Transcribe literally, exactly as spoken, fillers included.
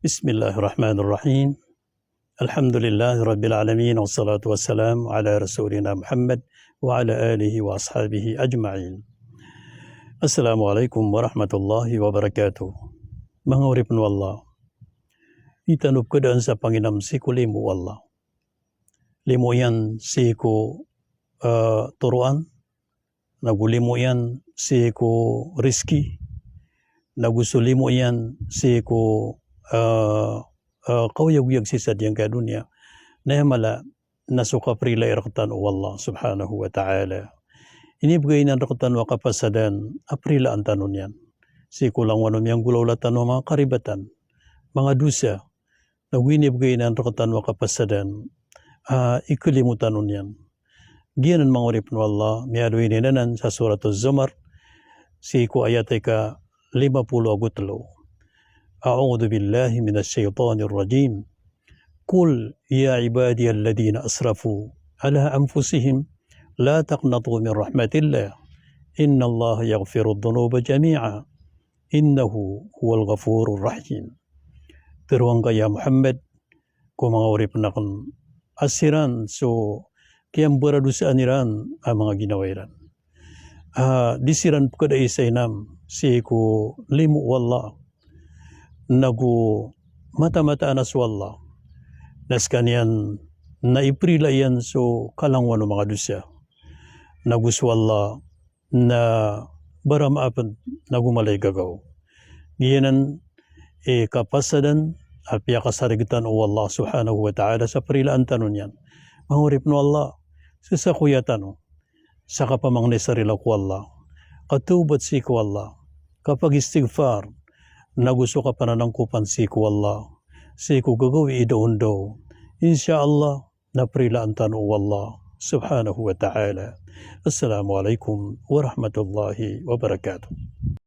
Bismillahirrahmanirrahim. Alhamdulillahi Rabbil Alamin, wassalatu wassalamu ala Rasulina Muhammad wa ala alihi wa ashabihi ajma'in. Assalamu alaikum warahmatullahi wabarakatuh. Manga oripen o Allah, di tano pekadaan sa panginam sii ko limo o Allah. Limo iyan sii ko, eh, toroan, nago limo iyan sii ko rizki, nago so limo iyan sii ko, eh, eh, kaoyagoyag sii sa giyangkaya doniya. Na aya mala na so kaprilaan rektano o Allah subhanahu wa ta'ala. Inibegay iyan rektano a kapasadan a prilaan tano niyan sii ko langowan o miyanggolawla tano a manga karibatan, manga dosa, nago inibegay iyan rektano a kapasadan a ikelimo tano niyan. Giyanan manga oripen o Allah, miyaaloy niyan anan sa Surat Az-Zumar, sii ko ayat a ika lima polo ago telo. A'udhu billahi minash shaytanir rajim. Qul ya ibadiyalladhina asrafu ala anfusihim la taqnatu min rahmatillah. Innallaha yaghfirudh dhunuba jami'a. Innahu huwal ghafurur rahim. Teroa ngka ya Muhammad ko manga oripen aken a siran so kiyambaradosaan iran a manga ginawa iran. Ah, di siran pekadai sa inam sii ko limo o Allah, nago mataan-mataan a so Allah na sekaniyan na iprila iyan so kalangowan o manga dosa, nago so Allah na baramaapen nago mala i gagaw. Giyanan i kapasadan a piyakasarigetan o Allah subhanahu wa ta'ala sa prilaan tano niyan. Manga oripen o Allah, sesakoya tano sa kapamangni sa rila ko Allah, katawbat sii ko Allah, kapagistighfar, nago so kapananangkopan sii ko Allah sii ko gagawii daondaw. Insha Allah, na prilaan tano o Allah subhanahu wa ta'ala. Assalamu alaikum warahmatullahi wabarakatuh.